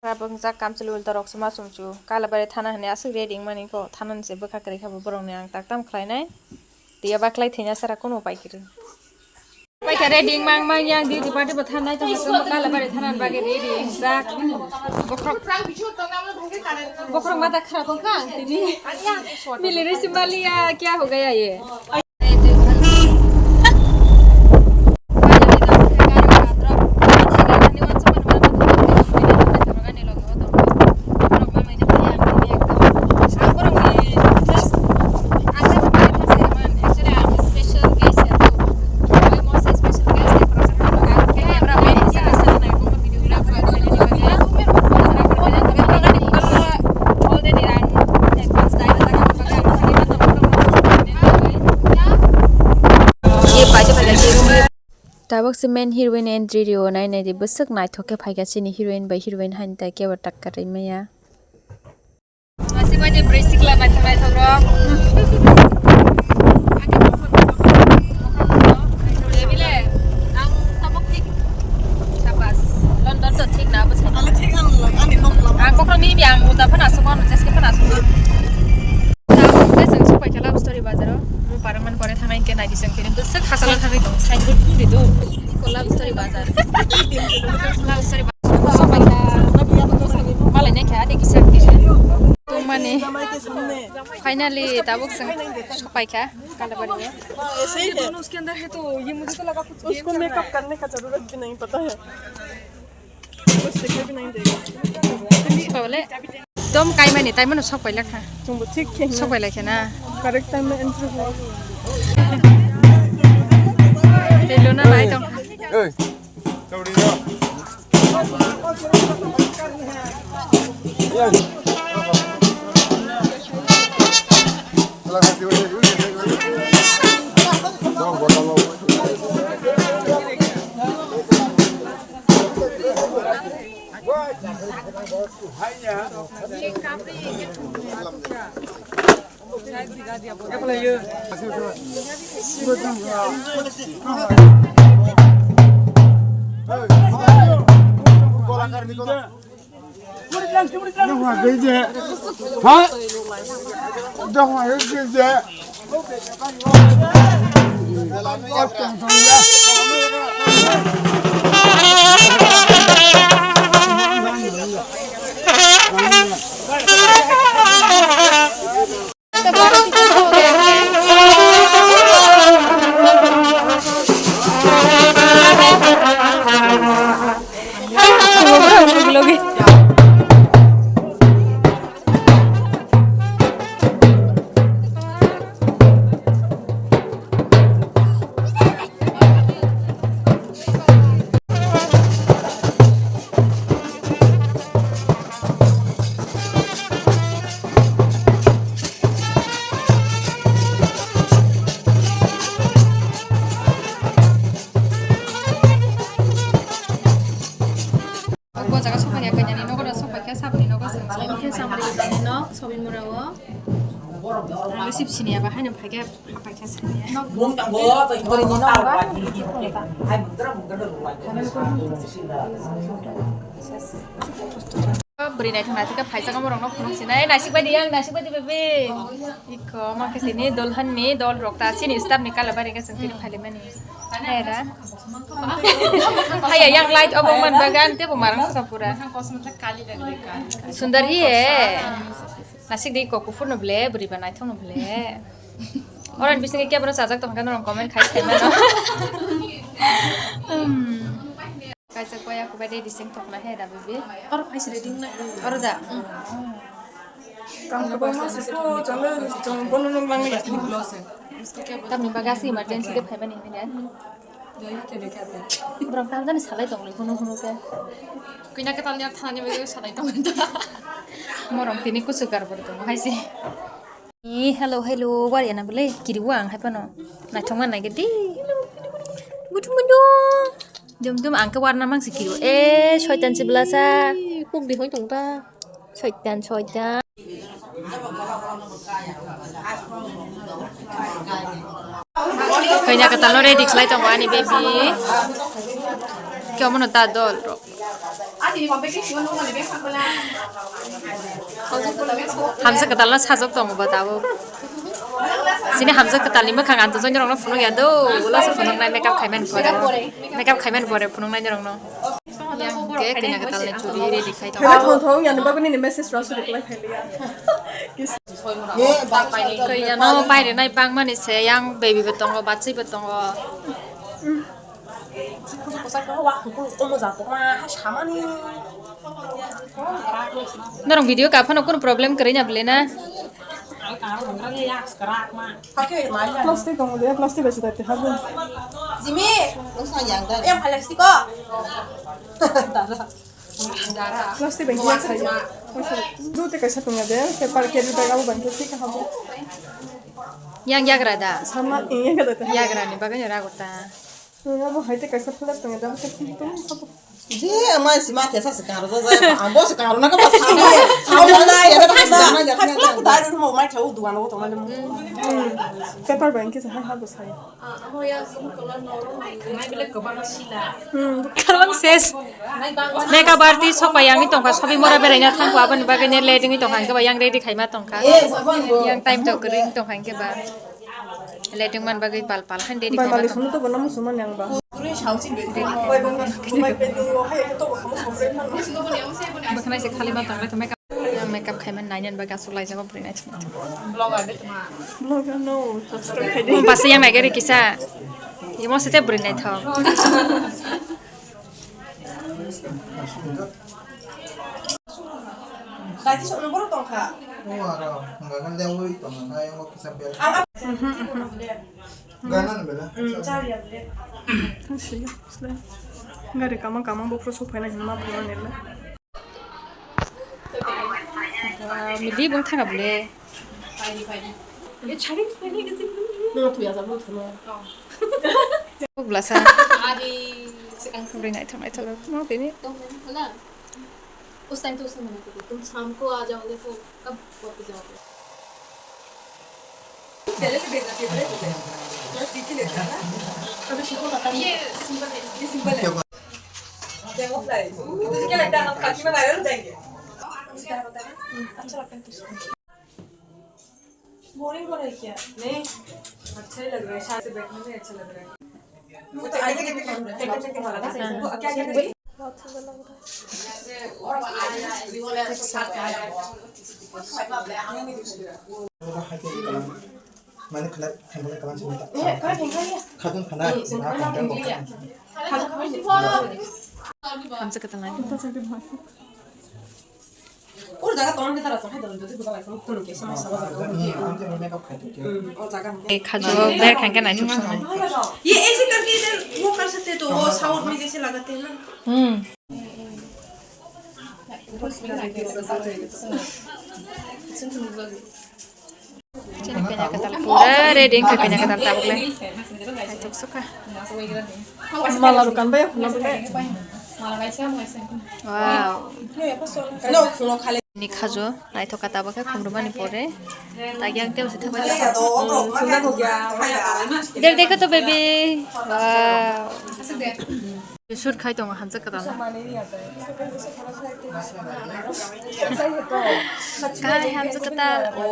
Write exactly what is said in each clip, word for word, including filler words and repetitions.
Abo wngjak kamchwlwi ulta rok se ma sumsu. Kalabari thana hwnwi aswk ready wngmani kok, thanani se bwkha kwrwi kha bo borokni ang tak tam khlainai. Twiya baklai thwina sara kunu upai kwrwi. Paikha ready wngma wngma yang duty party bo thanai tongkha, tamo Kalabari thanani bagwi ready wngjak. Bokhorok, bokhorok mata khara tongkha ang tini. Mili risi maliya kya ho gaya ye? Tabuk se main heroine entry rio, nai nai di bwswk naithok khe phaikha chini heroine bai heroine, haini tai kebo takka rwi maya. Asik bai de bwrwi sikla naithok naithok rok. Ebile ang tabuk thik. Sabas. London to thik na bwsai. Ang kokrok ni bi ang uda phana asuk, ano jeske phana asuk. Tabuk khe chwng sok paikha love story bazar o. Mo parang man pore thangnai khe nai di chwng tini bwswk hachalo thangwi tongo. Signboard phung di do. Love story bazar. Love story bazar. Malai nai kha, ade kisa kisa. Tongmani. Finally, tabuk chwng sok paikha, Kalabari o. ऐसे ही है। दोनों उसके अंदर है तो ये मुझे तो लगा कुछ उसको मेकअप करने का जरूरत भी नहीं पता है। कुछ दिखाई भी नहीं देगा। Tamo kaimani, taimano sok pailakha. Chwngbo thik khe hino. Sok pailakha na. Correct time ma entry ho. Tei luna nai tong. Ei. O jaga sokmani kanya ni nogo da sokpai khe saboni nogo se. Omo khe Samari ni nok Sobimura o. Ang receive sini aba haino phaikhe. Bwrwini nokba, bwrwi naithok naithok khe phaijak, omo rokno phunuk sinai, naisik bai di yang, naisik bai di bebe. Iko ma khe tini dol han ni dol rok ta chini staff ni kala bari khe chwng tini phailaimani. Hai da. Haiya yang light obo man bagan tebo marang sa pura. Sundar hi he. Nasik di kok kuphur no ble, bwrwi ba naithok no ble. Oro ni bisingo kebo no chajak tong khe norok comment khai sai mano. Hmm. Kaisa koya kubai de diseng tokna he da bibi. Oro phai sile ding na. Oro da. Kam kubai ma se to chale chong bono no lang ni. Tamni baga se emergency de phai mani ne. Borok tamjani salai tongli hunu hunu khe. Kuina kwtal ni thani bagwi salai tongmani ta. Morong tini kuchuk gar borok tongo hai se. Ee, hello, hello, wari ana bwle kiriwo ang hai phano. Naithok ma nai di. Butu mundo. Dum dum ang khe warna mang se kiriwo. Ee, soitan se bwlasa. Kok di hoi tong ta. Soitan, soitan. Kanya katal no ready khlai tongo ani baby. Khe omono ta dol rok. Hamsa kwtal no sajok tongo ba tabuk. Chini hamsa kwtal ni mwkhang ang to join rok no phunuk ya do. Ulo se phunuk nai makeup khai mani pore. Makeup khai mani pore phunuk nai rok no. Yang ke kanya kwtal ni churi ready khai tongo. Thong thong yani bagwi nini message rok reply khai liya. Kaya no pai rinai bang mani se yang baby bo tongo bachai bo tongo. Norong video ka phano kunu problem kwrwi na bwle na? Plastic tongo de, plastic bai se dai te habo. Jimmy, yang plastic ko. Plastic bai se dai. Dute kaisa tongo de, paper carry bag abo bai se thik habo. Yang yagra da? Sama yang yagra da. Yagra ni bagwi ni rago ta. Abo hai te kaisa flat tongo, abo se tongo, abo. Je, ama si ma thesa se karo ja ja, abo se karo na ka ba sa. Abo na ya ka sa. Dai ru mo mai thau duan wo tongo le mo. Paper bank ki sa ha ha bo sai. Abo ya sum color no ro mai bile ko ba sila. Kalon ses. Makeup artist sok pa yang ni tongkha, sobi mora berai na thang ko, aboni bagwi ne le ding tongkha, hingke ba yang ready khai ma tongkha. Yang time to kring tongkha, hingke ba. Lighting man bagwi pal pal han dedi. Bai mali sunu to bono musuman yang ba. Bakhanai se khali ma tang lai makeup. Makeup khai man nai nan bagwi asuk lai jago bwrwi nai thung. Vlogger no subscribe khai di. Basi yang nai gari kisa. Imo sete bwrwi nai thok. Dati sok nang borok tongkha. O aro, hwnga khe lewi tongkha, ayang o kisa bel. Gana ni bela. Gari kamang kamang bokro sok phaina hinma phano nila. Mili bung thanga bole. Nang tuya jabo thono. Buk blasa. Ari sekang. Bwrwi naithok naithok no bini. Tong na. उस टाइम तो उसने मना कर दिया, "तुम शाम को आ जाओगे तो कब वापस जाओगे?" पहले से भेजना चाहिए, पहले से। थोड़ा सीख ही लेते हैं ना। अभी सीखो ना, ये सिंपल है, ये सिंपल है। Game of Life। तुझे क्या लगता है, हम काशी में वायरल हो जाएंगे? अच्छा लगता है तुझे? बोरिंग हो रहा है क्या? नहीं, अच्छा ही लग रहा है, शांत से बैठने में अच्छा लग रहा है। वो तो आगे के भी चेक करके मारा ना, सही से। वो क्या क्या करेगी? Mane khana, khana kalan sini tak. Khatun khana, na khana kalan. Hamsa kata lagi. Ur jaga tong kita rasa hai dalam jadi bukan lagi kono ke sama sama jaga. Hmm, oh jaga. Eh, khajo ber khangke nai thuk sung. ये ऐसे करके इधर वो कर सकते हैं, तो वो साउथ में जैसे लगाते हैं ना। Hmm. Chini kanya katal pura ready wngkha, kanya katal tabuk le. Hai thuk sukha. Mala rukan bai khuna bole. Wow. Ni khajo naithok kha tabuk khe khumrumani pore. Tagi ang tei usi thangbai. Dek dek to baby. Wow. Shoot khai tongo hamjak kwtal. Kai hamjak kwtal. O.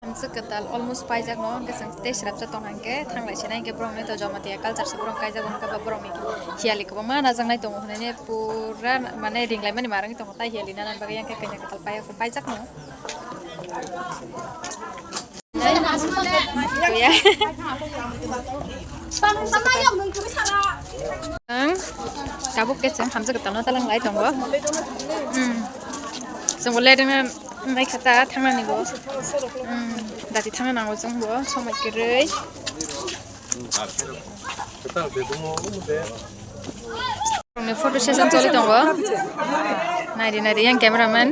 Hamjak kwtal almost paijak no, hwnkhe chwng tei srapsa tong hwnkhe thanglai sina hwnkhe borok ni to Jamatia culture se borok kaijak, hwnkhe ba borok ni hiyali kwbangma najaknai tongo hwnwi pura mane ringlaimani ma rwngwi tongo, tai hiyali nana bagwi hwnkhe kanya kwtal paijak no. Ang tabuk khe chwng hamjak kwtal no talang lai tongo. Hmm. Chwng bo le rwngna nai kha ta thangna ni bo. Hmm. Dati thangna nango chwng bo somai kwrwi. Ni photo session choli tongo. Naidi naidi yang cameraman.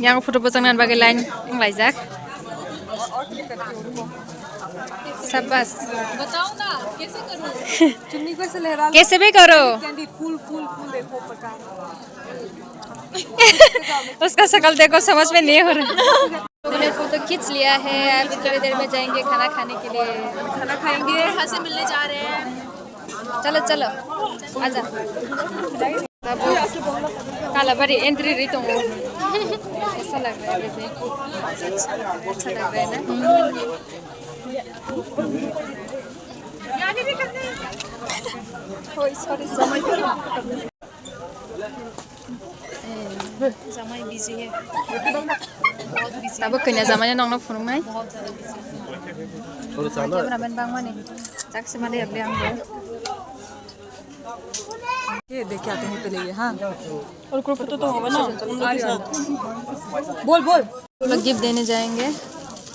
Yang photo bwchang nani bagwi line wng laijak. Sabas. बताओ ना, कैसे करूँ? चुन्नी को ऐसे लहरा लो। कैसे भी करो। Candid, full, full, full देखो पका। उसका शकल देखो, समझ में नहीं हो रहा। हमने फोटो खींच लिया है, अभी थोड़ी देर में जाएंगे खाना खाने के लिए। खाना खाएंगे। कहाँ से मिलने जा रहे हैं? चलो, चलो, आजा। Kailabari entry ri tongo. ऐसा लग रहा है वैसे। अच्छा लग रहा है ना? ओए, sorry, sorry. Jamai busy hai. Bahut busy. Tabuk kanya jamai nongno phunuknai. Bahut zyada busy. Cameraman bangmani. Chak se mali able ang bo. ये देख क्या कहीं पे ले गए, हाँ। और ग्रुप तो, तो होगा ना, उन लोग के साथ। बोल, बोल। वो लोग गिफ्ट देने जाएंगे।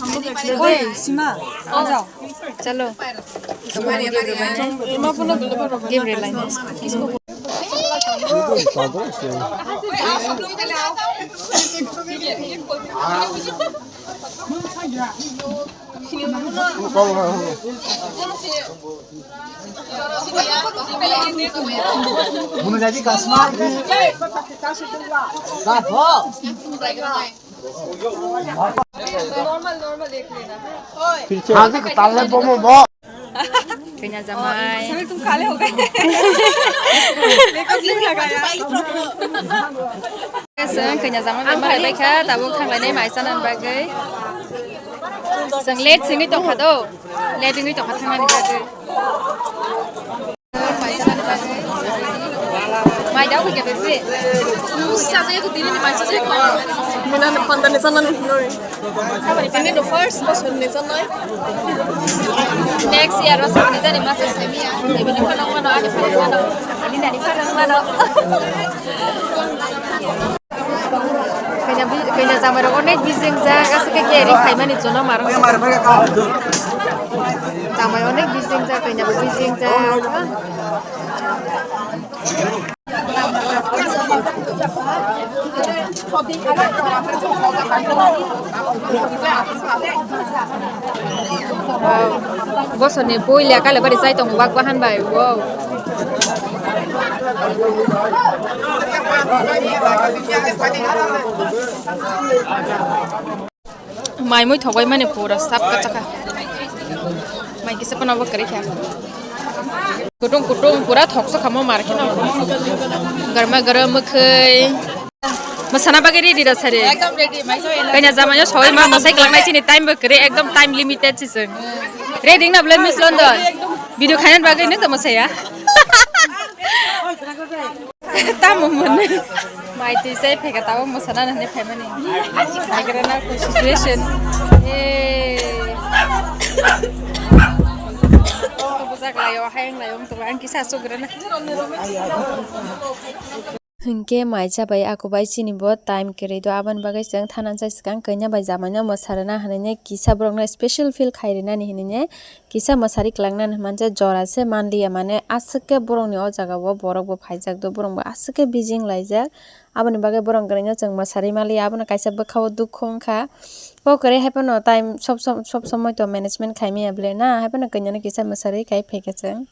हम लोग एक्चुअली ओए, सीमा, आ जाओ। चलो। गिफ्ट ले लाएंगे। इसको Bunu jadi kasma. Normal, normal ek lena. Hazi katalle bomo bo. Kanya jamai. Sami tum kale ho gaye. Makeup nahi lagaya. Seng kanya jamai member bai kha, tabuk thanglainai mai chanani bagwi. Seng late singwi tongkha do. Late wngwi tongkha thangnani bagwi. Mai daw khe bebe. Sa je ko dini ni mai sa je ko. Mina ni panda ni sana ni noi. Ini the first person ni sana. Next year o sa ni jani ma sa ni. Ini ni panda mana, ani panda mana. Ini dari panda mana. Kanya bi-, kanya jamai rok onek busy wngjak, aswk khe carry khaimani jono marwk. Jamai onek busy wngjak, kanya bo busy wngjak. Wow. Bosor ni puila Kailabari chai tongo bak bahan bai. Wow. Mai mui thok bai mani pura sap ka chakha. Mai kisa pana bo kari kha. Kutung kutung pura thok sa khamo mar kheno. Garma garam mukhui. Masana bagwi ready da sare. Ekdom ready, mai so ena. Kanya jamai soi ma masai klak nai chini time bo kare ekdom time limited si seng. Ready na bole Miss London. Video khainan bagwi nang ta masaya. Tamo mone. Mai twi sai pheka tabo masana nani phaimani. Naikra na situation. Eh. Bujak layo, hayang layo, to ang kisa sugrana. Hinkhe mai cha bai ako bai chini bo time kwrwi do, aboni bagwi chwng thanansa swkang kanya bai jamai no mwsarwna hinwi kisa borok no special feel khai rinani hinwi kisa mwsari kwlangna hinmanja jora se manliya, mane aswk khe borokni o jaga o borok bo phaijak do, borok bo aswk khe bijing laijak, aboni bagwi borok kwrwino chwng mwsari manliya, abono kaisa bwkha o dukhu wngkha. Kok kwrwi hai phano time sob sob sob somoi to management khai manya ble na, hai phano kanya no kisa mwsari kai phaikha chwng.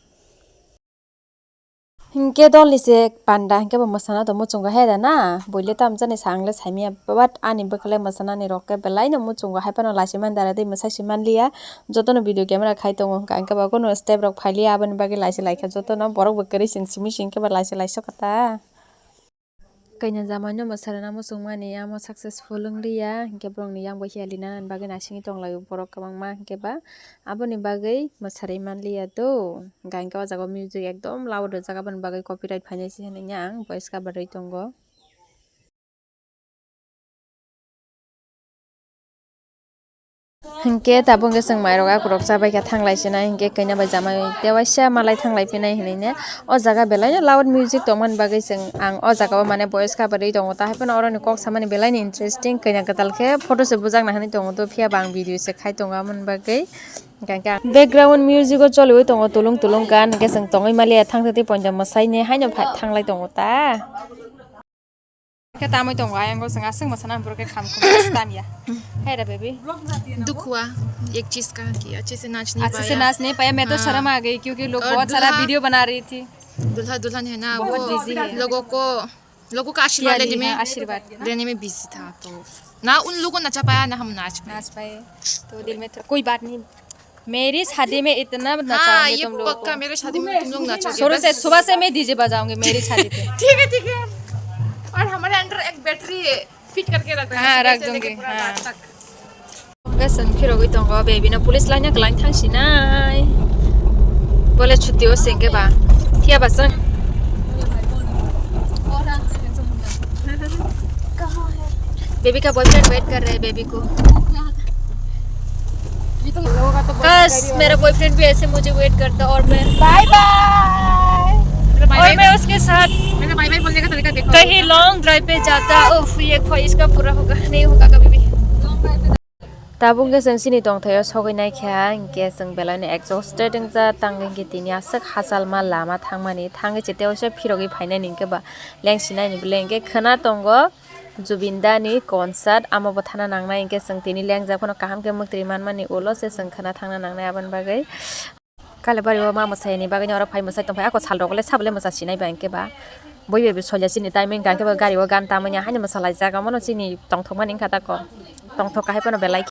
Hinkhe dolni se panda hinkhe bo mwsana to muchungo he da na, buile tamjani sa ang le saimanya, but ani bwkha le mwsanani rok khe belai no muchungo, hai phano lachi man dara tei mwsai si manliya, jotono video camera khai tongo, hinkhe ang khe bo kunu step rok phailiya, aboni bagwi lachi laikha jotono, borok bo kwrwi chwng simi si hinkhe bo lachi laisokha ta. Kanya jamai no mwsarwna muchungmani amo successful wngliya, hinkhe borokni yang bo hiya linani bagwi naisingwi tonglaio borok kwbangma, hinkhe ba aboni bagwi mwsarwi manliya do. Hinkhe o jaga o music ekdom loud rijak, aboni bagwi copyright phainai se hinwi ang voice cover rwi tongo. Hinkhe tabuk hwnkhe chwng mairok akurok chabaikha thanglai sinai, hinkhe kanya bai jamai tewaisa malai thanglai phinai hinwi ne. O jaga belai no loud music tongmani bagwi chwng ang o jaga o mane voice cover rwi tongo, ta hai phano oroni kok samani belai no interesting, kanya kwtal khe photo se bujakna hinwi tongo, to phiya ba ang video se khai tongo, amoni bagwi. Hinkhe ang background music o choliwi tongo tulung tulung gan, hinkhe chwng tongwi maliya thangsa tei poito mwsai ne haino pha-, thanglai tongo ta. Khe tamwi tongo, ayang o chwng aswk mwsana borok khe kham khum tamya. Hey re baby. दुख हुआ, एक चीज का कि अच्छे से नाच नहीं अच्छे से पाया। नाच नहीं पाया, मैं तो हाँ। शर्म आ गई क्योंकि लोग और बहुत सारा दूल्हा, वीडियो बना रही थी। दूल्हा दुल्हन है ना, बहुत वो बिजी है। लोगों को लोगों का आशीर्वाद लेने में, हाँ, आशीर्वाद। लेने में बिजी था, तो ना उन लोगों नचा पाया, ना हम नाच पाए। नाच पाए, तो दिल में था, कोई बात नहीं, मेरी शादी में इतना नचाऊंगी तुम लोगों को। हाँ, ये पक्का, मेरे शादी में तुम लोग नाचोगे, शुरू से, सुबह से मैं डीजे बजाऊंगी मेरी शादी पे। ठीक है, ठीक है। और हमारे अंदर एक बैटरी फिट करके रख देना, हाँ, रख दूंगी, हाँ। Guys, ang phirogwi tongo, baby no police line o kwlang thang sinai. Bole chutti o sengke ba. Thia ba sang. Baby ka boyfriend wait kar raha hai baby ko. बस मेरा बॉयफ्रेंड भी ऐसे मुझे वेट करता और मैं बाय बाय। और मैं उसके साथ मेरा बाय बाय बोलने का तरीका देखो। कहीं लॉन्ग ड्राइव पे जाता। उफ, ये ख्वाहिश का पूरा होगा, नहीं होगा कभी भी। Tabuk hwnkhe chwng chini tongthaio sogwi naikha, hinkhe chwng belai no exhausted wngjak, tang hinkhe tini aswk hachal ma lama thangmani, thangwi chete waisa phirogwi phainani hinkhe ba lengsinai ni belai hinkhe khwna tongo. Jubin Da ni concert, amo bo thana nangnai, hinkhe chwng tini lengjak phano kaham khe mwktwi manmani ulo se chwng khwna thangna nangnai aboni bagwi. Kalibari o ma mwsai ni bagwi oro phai mwsai tongphai, ako sal rok le sabo le mwsa sinai ba hinkhe ba bui bai solya chini timing hinkhe ba gari o gan tamani haino mwsa laijak, omono chini tongthok mani wngkha tako, tongthok kahai phano belai.